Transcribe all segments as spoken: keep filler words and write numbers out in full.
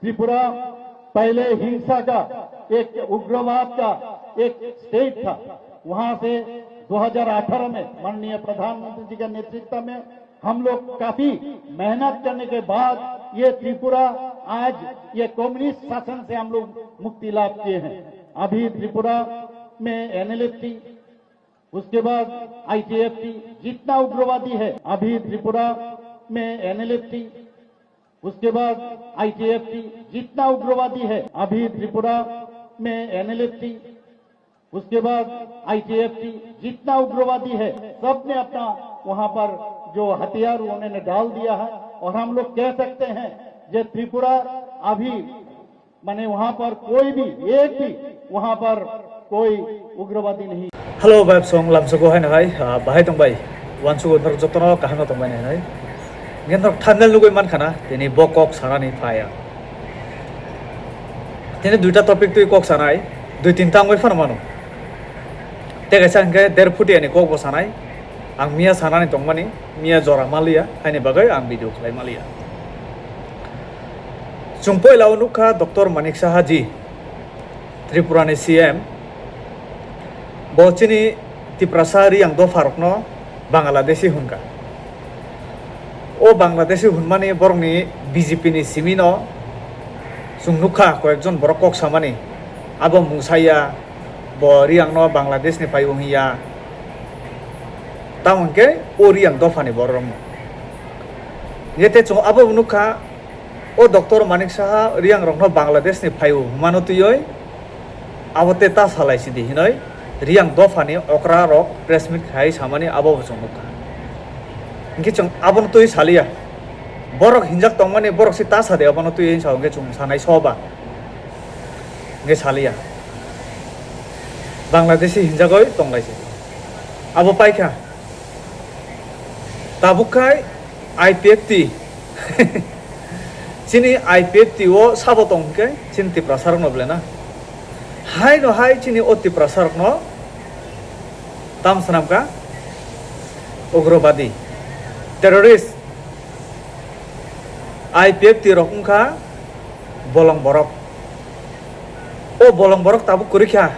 त्रिपुरा पहले हिंसा का एक, उग्रवाद का एक स्टेट था। वहां से दो हज़ार अठारह में माननीय प्रधानमंत्री जी के नेतृत्व में हम लोग काफी मेहनत करने के बाद ये त्रिपुरा आज ये कम्युनिस्ट शासन से हम लोग मुक्ति लाभ किए हैं। अभी त्रिपुरा में एनएलएफ थी, उसके बाद आईटीएफ थी, जितना उग्रवादी है अभी त्रिपुरा में एनएलएफ थी, उसके बाद आईटीएफ थी, जितना उग्रवादी है अभी त्रिपुरा में एनएलएफ थी, उसके बाद आईटीएफ थी, जितना उग्रवादी है, सबने अपना वहां पर जो हथियार उन्होंने डाल दिया है। और हम लोग कह सकते हैं कि त्रिपुरा अभी माने वहां पर कोई भी, एक भी वहां पर कोई उग्रवादी नहीं। Hello, bai song lamsugo hai nai, ah, bahai tong bai. Wansugo nor jotono kaham tong bai nai. Ngen nor thumbnail nugui man khana, tini bo kok sanani phaya. Tini duita topic twi kok sanai, dui tinta wngwi phano mano. Tei kaisa hwnkhe der phuti ani kok bo sanai. Ang miya sanani tongmani, miya jora maliya, haini bagwi ang video khlai maliya. Chwng poila o nukha Doctor Manik Saha ji, Tripura ni C M. Bo chini Tiprasa Riyang dopha rokno Bangladeshi hwnkha. O Bangladeshi hwnmani borokni B J P ni simi no chwng nukha, koyekjon borok kok samani, abo mungsaya, bo Riyang no Bangladesh ni phai o hiya. Tamo hwnkhe o Riyang dopha ni borok rokno. Yete chwng abo nukha, o Doctor Manik Saha Riyang rokno Bangladesh ni phai o hwnmano twiwi abo te ta salai sidi hinoi Riyang dopha ni okra rok press meet khai samani abo bo chwng nukha. Hwnkhe chwng abono twi saliya. Borok hinjak tongmani borok se ta sadi abono twi hinsa hwnkhe chwng sanai soba. Hwnkhe saliya. Bangladeshi hinjagoi tonglaisi. Abo paikha. Tabuk khai I P F T. Chini I P F T o sabo tong hwnkhe chini Tiprasa rokno belai na. Hai no hai chini o Tiprasa rokno tam swnam kha ugrobadi, terrorist. I P F T rok wngkha bolong borok. O bolong borok tabuk kwrwi kha.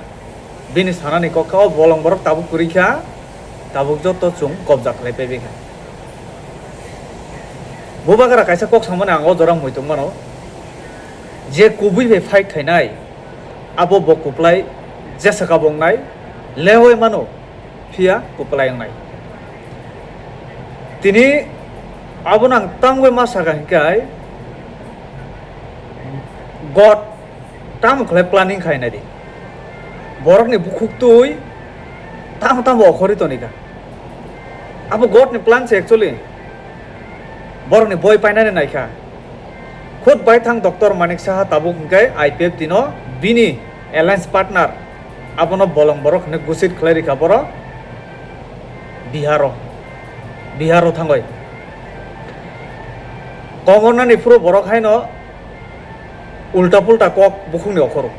Bini sanani kok kha, o bolong borok tabuk kwrwi kha, tabuk joto chwng kobja khlai pai bai kha. Bubagra kaisa kok samani ang o jora muitung mano, je kubui bai fight khainai, abo bo kuplai jesa kabong nai, lewai mano, phiya kuplai wngnai. Tini abono ang tangwi ma saka hinkhe, God tamo khlai planning khainai di. Borokni bukhuk twi tamo tamo okhorwi tonikha. Abo God ni plan se actually. Borokni boi painani naikha. Khud baithang Doctor Manik Saha tabuk hwnkhe I P F T no bini alliance partner abono bolong borok hwnwi gusit khlai rikha borok Biharo. Biharo thangoi. Komornani phuru borok haino ulta pulta kok bukhukni okhoro.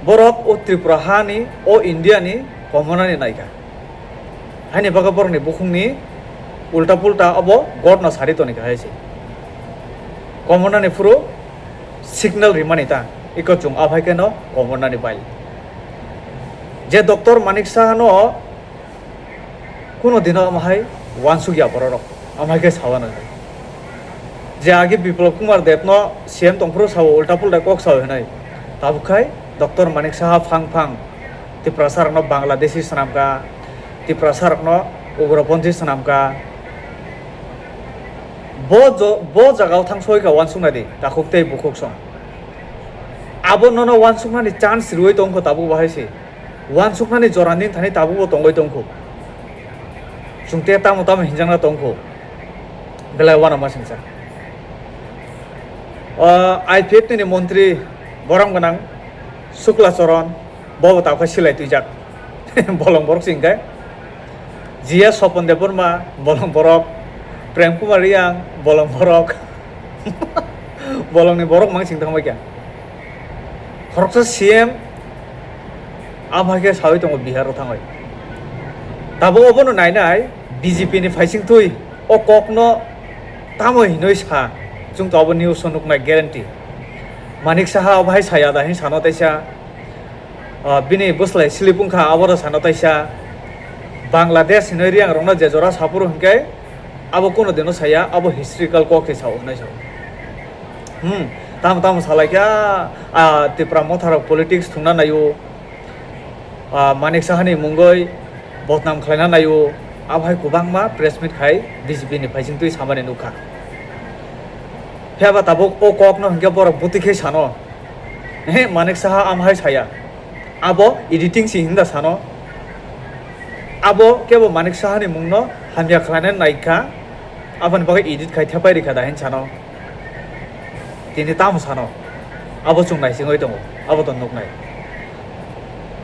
Borok o Tripura hani, o India ni komornani naikha. Haini bagwi borokni bukhukni ulta pulta obo God no sari tonikha hai se. Komornani phuru signal rimani ta, iko chwng aphai khe no komornani bai. Je Doctor Manik Saha no kuno dino amahai wansuk ya bororok, amahai khe sawa nang. Je agi Biplab Kumar Deb no C M tongphuru sao ulta pulta kok sao hinai. Tabuk khai Doctor Manik Saha phang phang Tiprasa rokno Bangladeshi swnamkha, Tiprasa rokno ugroponthi swnamkha. Bo jo-, bo jagao thang soika wansuk nai di, takhuk tei bukhuk song. Abo nono wansuknani chance riwi tongkho tabuk bahai se. Wansuknani jora nin thani tabukbo tongwi tongkho. Chwng te tamo tamo hinjakna tongkho. Belai uanama singcha. O I P F T ni montri borom gwnang Shukla Charan, bobo tabukhe silai twijak. Bolong borok se hinkhe. G S Swapan Debbarma, bolong borok. Prem Kumar Reang, bolong borok. Bolongni borok mang sing thangbai kha. Khoroksa C M aphai khe sawi tongo Bihar o thangwi. Tabuk obono nainai B J P ni phaising twi o kokno tamo hinwi sa, Chwng to abo news o nuknai guarantee. Manik Saha abo hai saya da hin sano taisa, ah, bini bwslai slip wngkha abo da sano taisa. Bangladesh hinwi Riang rokno je jora sapuru hinkhe abo kuno dino saya, abo historical kok se sao hinwi sao. Hmm, tamo tamo salaikha, ah, Tipra Motha rok politics thungna naio. Ah, Manik Sahani mungoi bodnam khlaina naio, abo hai kwbangma press meet khai B J P ni phaisingtwi samani nukha. Phiya ba tabuk o kokno hinkhe borok bwtwi khe sano, "He, Manik Saha am hai saya, abo editing si hinda sano." Abo kebo Manik Sahani mungno hamya khlaina naikha, aboni bagwi edit khai thepai rikha da hin sano. Tini tamo sano, abo chwng naisingwi tongo, abo to nuknai.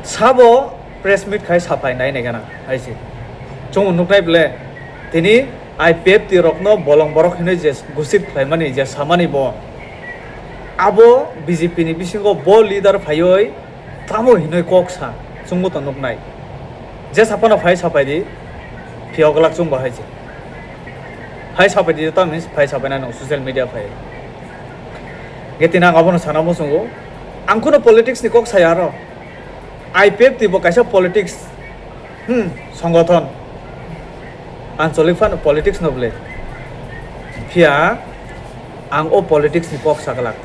Sabo press meet khai saphai nai nai gana hai se. Chwng nuknai ble, tini I P F T rokno bolong borok hinwi je gusit khlaimani, je samani bo, abo B J P ni bisingo bo leader phaiwi tamo hinwi kok sa, chwngbo to nuknai. Je saphano phai saphai di, phiyok glak chwngbo hai se. Phai sapai di, tamo hinwi phai sapai na nung social media phai. Nge tini ang abono sana muchungo. Ang kuno politics ni kok saya aro. I P F T bo kaisa politics. Hmm, songothon. Ancholik phano politics no bwle. Phiya ang o politics ni kok saglak.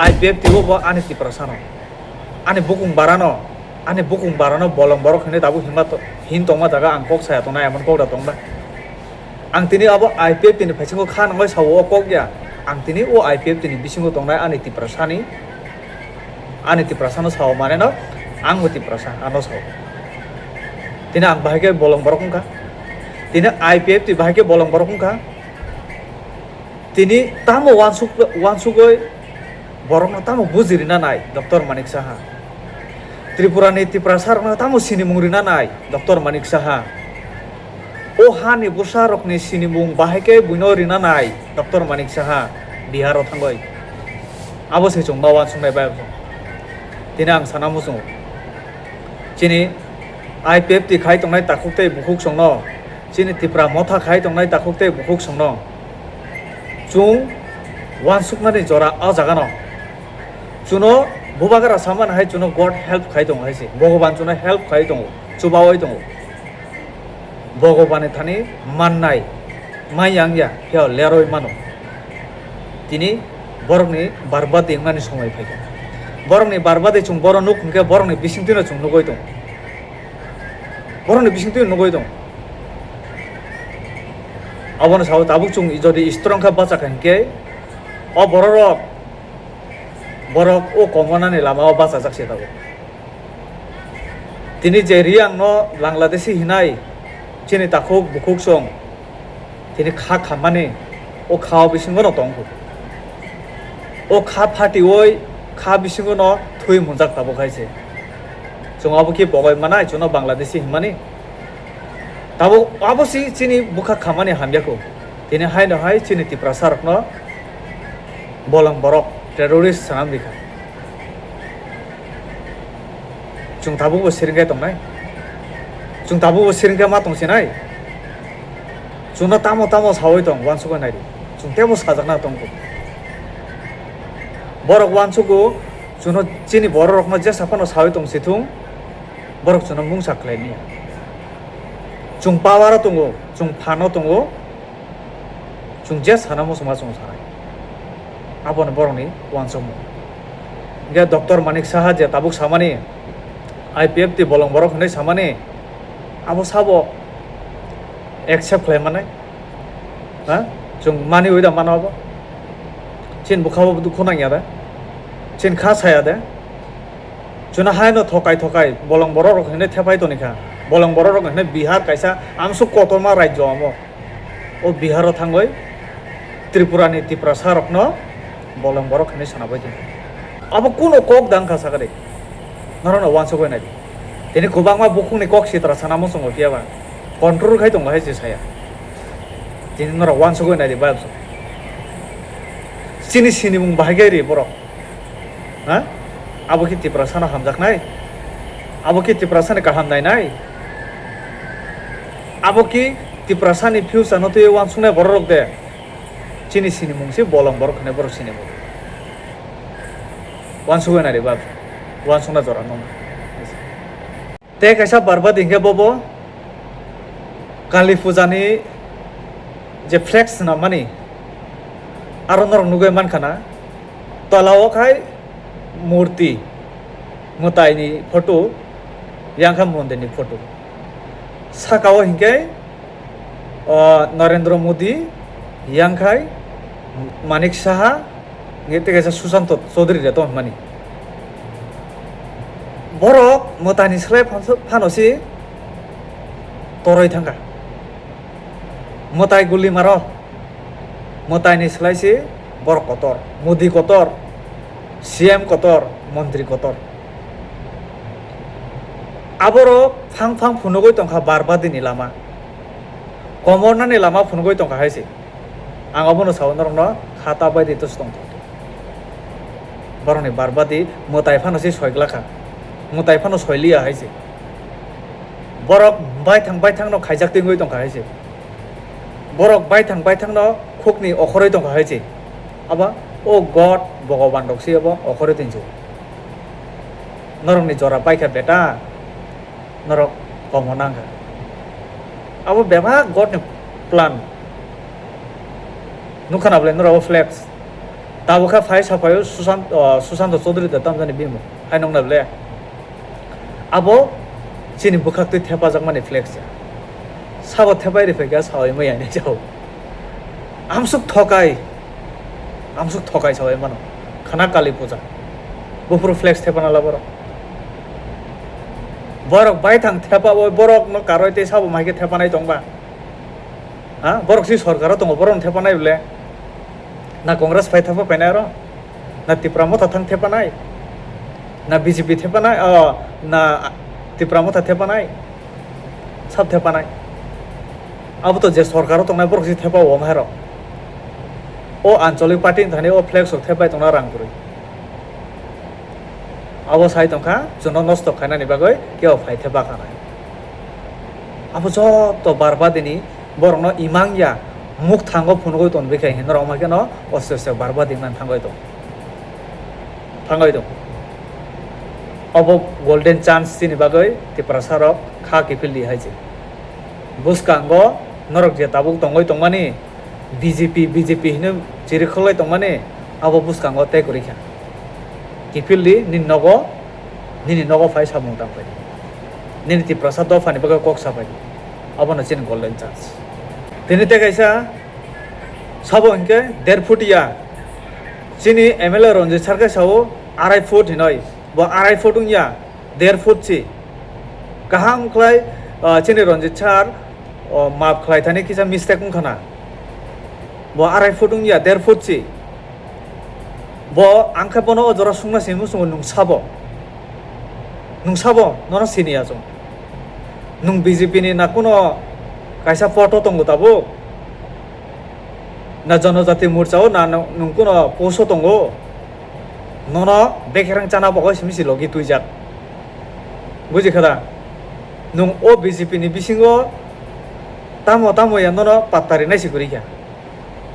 I P F T o bo ani Tiprasa no. Ani bukung barano, ani bukung barano bolong borok hinwi tabuk hinma to-, hin tongma jaga ang kok saya tongnai, emon kok da tongba. Ang tini abo I P F T ni phaisingko kha nangwi sao o kok ya. Ang tini o I P F T ni bisingo tongnai ani Tiprasani, ani Tiprasano sao maneno, ang bo Tiprasa, ano sao. Tini ang bahai khe bolong borok wngkha. Tini I P F T bahai khe bolong borok wngkha. Tini tamo uansuk-, uansugwi borokno tamo buji rina nai Doctor Manik Saha? Tripura ni Tiprasa rokno tamo sinimung rina nai Doctor Manik Saha? O hani bwsa rokni sinimung bahai khe buino rina nai Doctor Manik Saha Bihar o thangwi? Abo se chwng ma uansuknai bai. Tini ang sana muchungo. Chini I P F T khai tongnai takhuk tei bukhuk songno, chini Tipra Motha khai tongnai takhuk tei bukhuk songno chwng uansuknani jora o jagano. Chuno bubagra samani hai chuno God help khai tongo hai se. Bhogoban chuno help khai tongo, chubaui tongo. Bhogobani thani mannai, mai yang ya, phiya leroi mano. Tini borokni barbadi wngnani somoi phaikha. Borokni barbadi chwng boro nuk hwnkhe borokni bisingtwino chwng nugui tongo. Borokni bisingtwino nugui tongo. Abono sao tabuk chwng jodi strong kha bachakha hinkhe o bororok, borok o komonani lamao bachajak se tabuk. Tini je Riang no Bangladeshi hinai chini takhuk bukhuk song tini kha khammani o kha o bisingo no tongkhu. O kha phatioi kha bisingo no thui munjak tabuk hai se. Chwng abo khe bogoi manai chuno Bangladeshi hinmani. Tabuk abo si chini bwkha khammani hamya kho. Tini haino hai chini Tiprasa rokno bolong borok terrorist swnam rikha. Chwng tabukbo siring khe tongnai. Chwng tabukbo siring khe ma tong sinai. Chwngno tamo tamo saui tong uansukwi naidi. Chwng teibo sajakna tongkho. Borok uansugo chwngno chini bororokno jesa phano saui tong sithung, borok chwngno mungsa khlai liya. Chwng power o tongo, chwng phan o tongo. Chwng je sana muchungma chwng sanai. Abono borokni uansukmung. Hingkhe Doctor Manik Saha je tabuk samani, I P F T bolong borok hinwi samani, abo sabo accept khlai manai? Ha? Chwng mani ui da mano abo? Chini bwkha bo dukhu nangya de? Chini kha saya de? Chwngno haino thokai thokai bolong borok rok hinwi thepai tonikha. Bolong borok rok hinwi Bihar kaisa amsuk kotorma rajyo amo. O Bihar o thangwi Tripura ni Tiprasa rokno bolong borok hinwi sanabai tongkha. Abo kuno kok dang kha sakari? Norokno uansukwi naidi. Tini kwbangma bukhukni kok sitra sana muchungo phiya ba control khai tongo hai se saya. Tini norok uansukwi naidi bai. Chini sinimung bahai khe ri borok. Ha? Abo khe Tiprasano hamjaknai? Abo khe Tiprasani kaham nainai? Abo khe Tiprasani future no twiwi uansuknai bororok de? Chini sinimung se bolong borok hinwi borok sinimung. Uansugwi nai ribak, uansukna jora nung. Tei kaisa barbadi hinkhe bobo Kali Puja ni je flex swnam mani, aro norok nugwi mankha na, tola o khai murti, mwtai ni photo, yang kha mondir ni photo. Saka o hinkhe, o, Narendra Modi, yang khai Manik Saha, hinkhe tei kaisa Sushant Chaudhary de tong mani. Borok mwtai ni slai phan-, phano si toroi thangkha. Mwtai guli maro. Mwtai ni slai si borok kotor, Modi kotor, C M kotor, montri kotor. Aborok phang phang phunugwi tongkha barbadi ni lama. Komorna ni lama phunugwi tongkha hai se. Ang obono sao norokno khata bai di tus tongthok. Borokni barbadi mwtai phano se soiglakha. Mwtai phano soiliya hai se. Borok baithang baithangno khaijak tingwi tongkha hai se. Borok baithang baithangno khukni okhorwi tongkha hai se. Abo o God Bhogoban rok se abo okhorwi tongsi. Norokni jora paikha beta, norok komo nangkha. Abo bebak God ni plan. Nukha na bole norok o flex. Tabukha phai saphaio Sushant, o, Sushant Chaudhary da tamjani bimung. Hai nukna bole. Abo chini bwkhaktwi thepajakmani flex ya. Sabo thepai rwphaikha sawi maya hinwi sao. Amsuk thokai. Amsuk thokai sawi mano. Khana Kali Puja. Buphuru flex thepana la borok. Borok baithang thepa o borokno karwi tei sabo maikhe thepanai tongba. Ha? Borok si sorkaro tongo, borokno thepanai bole. Na Congress phai thepa painai aro. Na Tipra Motha thang thepanai. Na B J P thepanai, o, na Tipra Motha thepanai. Sab thepanai. Abo to je sorkaro tongnai borok si thepa o mairok. O anchalik party ni thani o flex rok thepai tongna rang kwrwi. Abo sai tongkha, chwngno nosto khainani bagwi kebo phai thepa khanai. Abo joto barbadini borokno imang ya, mukthango phunugwi tonwi khe hinwi rok ma kheno oste oste barbadi wngna thangwi tong. Thangwi tong. Obo golden chance chini bagwi Tiprasa rok kha kiphil di hai se. Bwskango norok je tabuk tongwi tongmani B J P, B J P hinwi chirikhwlai tongmani abo bwskango tei kwrwi kha. Kiphil di nini nogo, nini nogo phai samung tang phai di. Nini Tiprasa dophani bagwi kok sa phai di. Abono chini golden chance. Tini tei kaisa sabo hinkhe der foot ya. Chini M L A Ranjit sir khe sao arai foot hinoi. Bo arai foot wngya, der foot si. Kaham khlai, ah, chini Ranjit sir, oh, maaf khlai thani kisa mistake wngkha na. Bo arai foot wngya, der foot si. Bo ang khe bono o jora sungna simi muchungo nung sabo. Nung sabo, nono sini ya chwng. Nung B J P ni na kuno kaisa poto tongo tabuk? Na Janajati Morcha o na nung, nung kuno post o tongo? Nono bekerang chana bagwi simi si logi twijak. Buji kha da? Nung o B J P ni bisingo tamo tamo ya nono patta rinai si kwrwi kha.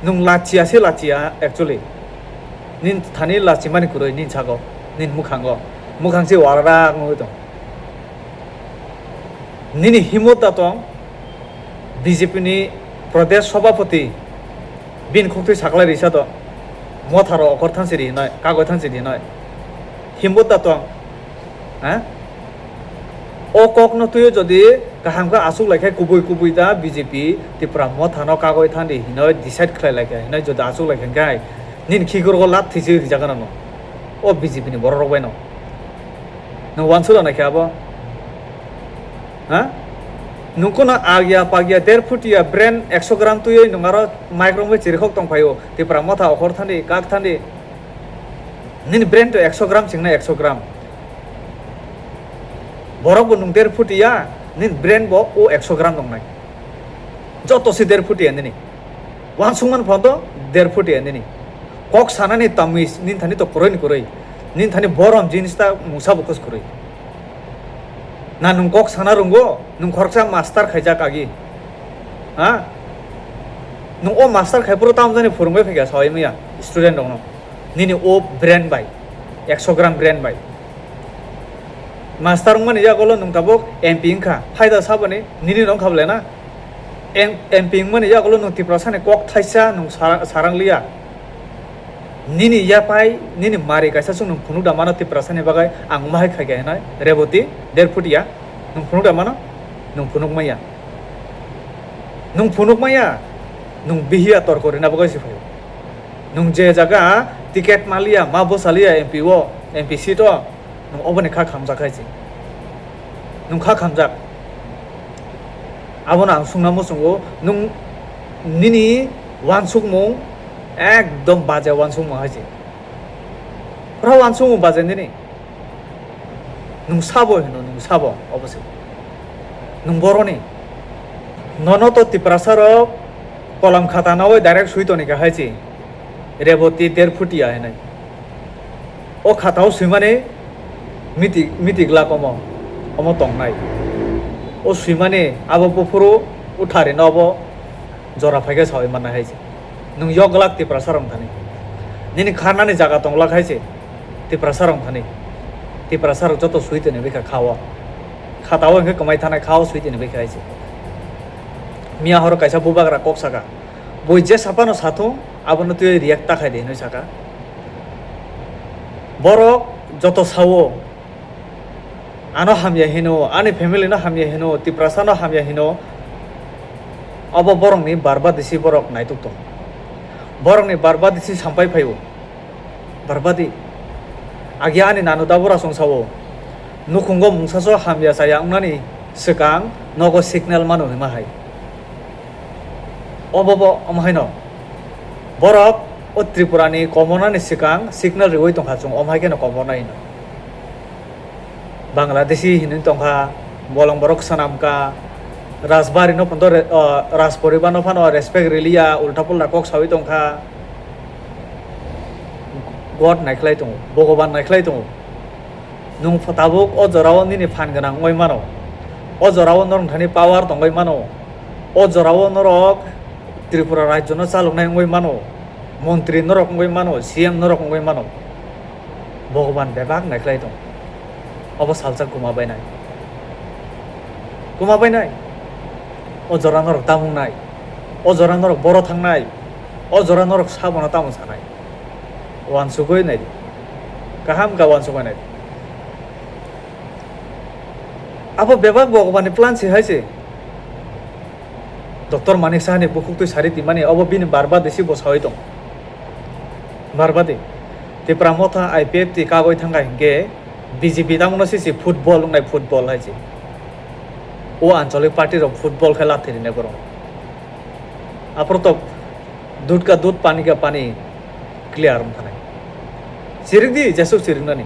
Nung lachia se lachia actually. Nin thani lachimani kwrwi nin sago, nin mwkhango. Mwkhang se wararak wngwi tong. Nini himot da tong, B J P ni Pradesh Sabhapati bini khuktwi saklai risa do, Motha rok okor thansi ri hinoi, kagoi thansi ri hinoi. Himot da tong, ha? O kokno twiwi jodi kaham khe achuk lai khe kubui kubui da B J P Tipra Motha no kagoi thani hinoi decide khlai lai khe hinoi jodi achuk lai khe nini khikrok o lat thisi rijak gana no. O B J P ni borok rok bai no. Nwng wansuk rw naikhe abo? Ha? Nwng kono agya pagya der futia brain ekso gram twiwi nwng aro mic romwi chirikhok tongphaio. Tipra Motha okhor thani, kak thani. Nini brain to ekso gram chingna ekso gram. Borok bo nwng der futia, nini brain bo o ekso gram tongnai. Joto se der futia nini. Wansukmani photo der futia nini. Kok sanani tamwi nini thani to kwrwi ni kwrwi. Nini thani borom jinis ta mungsa bo kwskwrwi. Na nwng kok sana rwngo? Nwng khoroksa master khaijak agi. Ha? Nwng o master khai phuru tamo jani phwrwngwi phaikha sawi maya student rokno. Nini o brain bai, ekso gram brain bai. Master wngmani yagulo nwng tabuk M P wngkha, phaida saboni nini no wngkha bole na? M-, M P wngmani yagulo nwng Tiprasani kok thaisa nwng sara-, sarang liya. Nini yapai, nini mari kaisa chwng nwng phunuk da mano Tiprasani bagwi ang wngma hai khaikha hinwi, Reboti, Derphutia, nwng phunuk da mano? Nwng phunuk maya. Nwng phunuk maya, nwng bihiya torko rina bagwi se phaio. Nwng je jaga ticket maliya, ma bwsaliya M P o, M P seat o, nwng oboni kha khamjak hai se. Nwng kha khamjak. Abono ang sungna muchungo, nwng nini wansukmung ekdom baje wansukmung hai se. Pura wansukmung baje nini. Nwng sabo hino, nwng sabo, obo se. Nwng boroni. Nono to Tiprasa rok kolam khata nawi direct sui toni ka hai se. Reboti Derphutia hinwi. O khatao swimani miti, miti glak omo, omo tongnai. O swimani abo buphuru uthari no obo jora phaikhe sawi manna hai se. Nwng yok glak Tiprasa rok thani. Nini kharnani jaga tong glak hai se. Tiprasa rok thani. Tiprasa rok joto sui toni bikha khao. Khatao hwnkhe kwmai thanai khao sui toni bikha hai se. Miya horo kaisa bubagra kok saka. Bui je sapano sathung, abono twi react ta khai de hinwi saka. Borok joto sao, ano hamya hino, ani family no hamya hino, Tiprasa no hamya hino, obo borokni barbadisi borok naituk tong. Borokni barbadisi sampai phaio. Barbadi. Agi ani nanu dabura song sao. Nukhungo mungsa so hamya chaya wngnani swkang nogo signal mano hima hai. Obo bo omo haino. Borok o Tripura ni komornani swkang signal riwi tongkha chwng omo hai kheno komornai hino. Bangladeshi hinwi tongkha, bolong borok swnamkha, Rajbari no phono re-, o, Rajporibar no phano respect riliya, ulta pulta kok sawi tongkha. God naikhlai tongo, Bhogoban naikhlai tongo. Nwng ph-, tabuk o jorao nini phan gwnang wngwi mano. O jorao norok thani power tongwi mano. O jorao norok Tripura rajyo no chaloknai wngwi mano. Montri norok wngwi mano, C M norok wngwi mano. Bhogoban bebak naikhlai tongo. Obo salsa kuma bainai. Kuma bainai. O jora norok tamung nai. O jora norok boro thangnai. O jora norok sabono tamo sanai. Wansugwi naidi. Kaham ka wansugwi naidi. Abo bebak Bhogobani plan se hai se. Doctor Manik Saha ni bukhuk twi sari twi mani obo bini barbadi si bo sawi tong. Barbadi. Tipra Motha I P F T kagwi thangkha hinkhe B J P tamo no sisi football wngnai football hai se. O anchalik party rok football khe lathi rinai borok. Aphuru to dud ka dud pani ka pani clear wngkha nai. Chirik di jesuk chirik nani.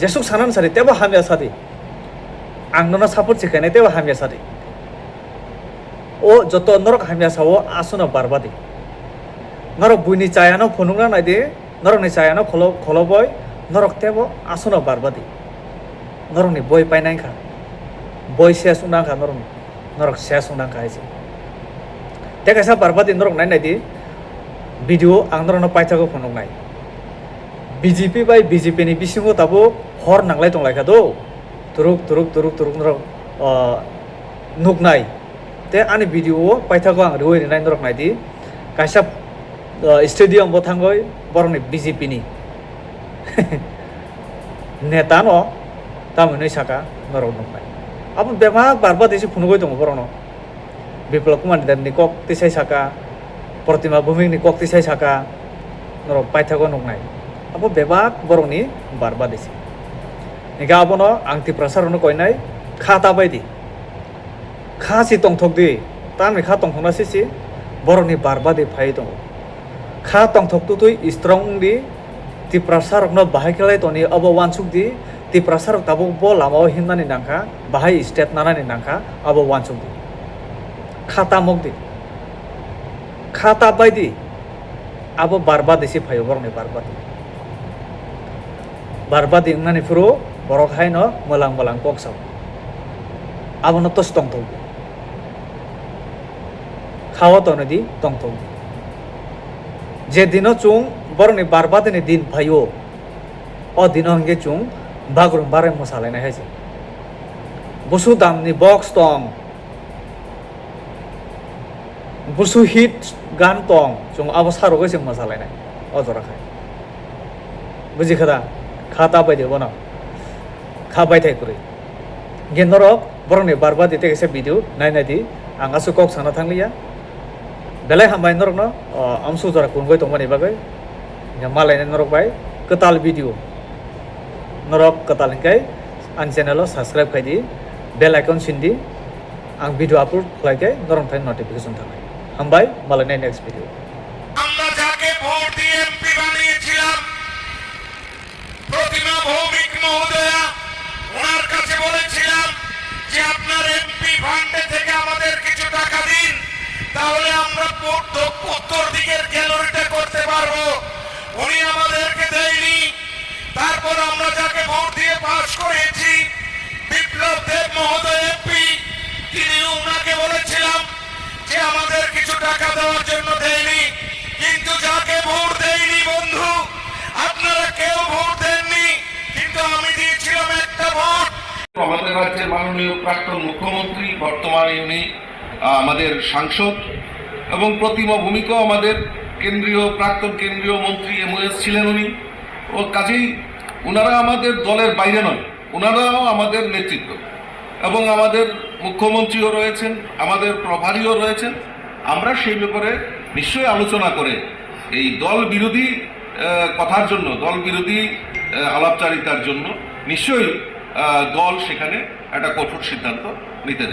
Jesuk sanan sari tebo hamya sadi. Ang nono support se khainai tebo hamya sadi. O joto norok hamya sao aswkno barbadi. Norok buini chayano phunukna naidi, norokni chayano kholo-, kholoboi, norok tebo aswkno barbadi. Norokni boi painai kha. Boi ses wngna kha norokni. Norok ses wngna kha hai se. Tei kaisa barbadi norok nai naidi, video ang norokno paithago phunuknai. B J P bai B J P ni bisingo tabuk hor nanglai tonglaikha do. Turuk, turuk, turuk, turuk norok, o, nuknai. Tei ani video o paithago ang riwi rinai norok naidi. Kaisa, o, stadium bo thangwi borokni B J P ni neta no tamo hinwi saka norok nuknai. Abo bebak barbadi se phunugwi tongo borokno. Biplab Kumar Deb ni kok tisai saka, Protima Bhumik ni kok tisai saka, norok paithago nuknai. Abo bebak borokni barbadi se. Hinkhe abono ang Tiprasa rokno koinai, kha ta bai di. Kha si tongthok di, tamni kha tongthokna sisi borokni barbadi phaiwi tongo. Kha tongthok twtwi strong wng di, Tiprasa rokno bahai khlai toni abo wansuk di, Tiprasa rok tabuk bo lama o himnani nangkha, bahai step nanani nangkha, abo wansuk di. Kha ta mok di. Kha ta bai di. Abo barbadi si phaio borokni barbadi. Barbadi wngnani phuru borok haino mwlang mwlang kok sao. Abono tos tongthok di. Khao tonwi di, tongthok di. Je dino chwng borokni barbatini din phaio, o dino hwnkhe chwng bagrum barai mwsalainai hai se. Busu damni box tong, busu hit gan tong, chwng abo sarogwi se mwsalainai o jora khai. Buji kha da? Kha ta bai de bono. Kha bai thai kwrwi. Hwnkhe norok borokni barbadi tei kaisa video nai nai di. Ang aswk kok sana thang liya. Belai hambai norokno, o, amsuk jora kungwi tongmani bagwi. Hwnkhe malainai norok bai kwtal video. Norok kwtal hwnkhe ang channel o subscribe khai di. Bell icon sin di. Ang video upload khlai khe norok thai notification thangnai. Hambai, malainai next video. আমরা যাকে ভোট দিয়ে এমপি বানিয়েছিলাম, প্রতিমা ভৌমিক মহোদয়া, ওনার কাছে বলেছিলাম যে আপনার এমপি ফান্ডে থেকে আমাদের কিছু টাকা দিন, তাহলে আমরা পূর্ব-, উত্তর দিকের গ্যালারিটা করতে পারবো। উনি আমাদেরকে দেয়নি। তারপর আমরা যাকে ভোট দিয়ে পাশ করেছি, বিপ্লব দেব মহোদয় এমপি, তিনি ওনাকে বলেছিলাম যে আমাদের কিছু টাকা দেওয়ার জন্য দেয়নি, কিন্তু যাকে ভোট দেয়নি বন্ধু, আপনারা কেউ ভোট দেননি, কিন্তু আমি দিয়েছিলাম একটা ভোট। আমাদের রাজ্যের মাননীয় প্রাক্তন মুখ্যমন্ত্রী, বর্তমানে উনি, আহ, আমাদের সাংসদ, এবং প্রতিমা ভৌমিকও আমাদের কেন্দ্রীয়, প্রাক্তন কেন্দ্রীয় মন্ত্রী এমওএস ছিলেন উনি। ও কাজেই ওনারা আমাদের দলের বাইরে নয়, ওনারাও আমাদের নেতৃত্ব এবং আমাদের মুখ্যমন্ত্রীও রয়েছেন, আমাদের প্রভারীও রয়েছেন। আমরা সেই ব্যাপারে নিশ্চয়ই আলোচনা করে এই দল বিরোধী, আহ, কথার জন্য, দল বিরোধী, আহ, আলাপচারিতার জন্য নিশ্চয়ই, আহ, দল সেখানে একটা কঠোর সিদ্ধান্ত নিতে যাবে।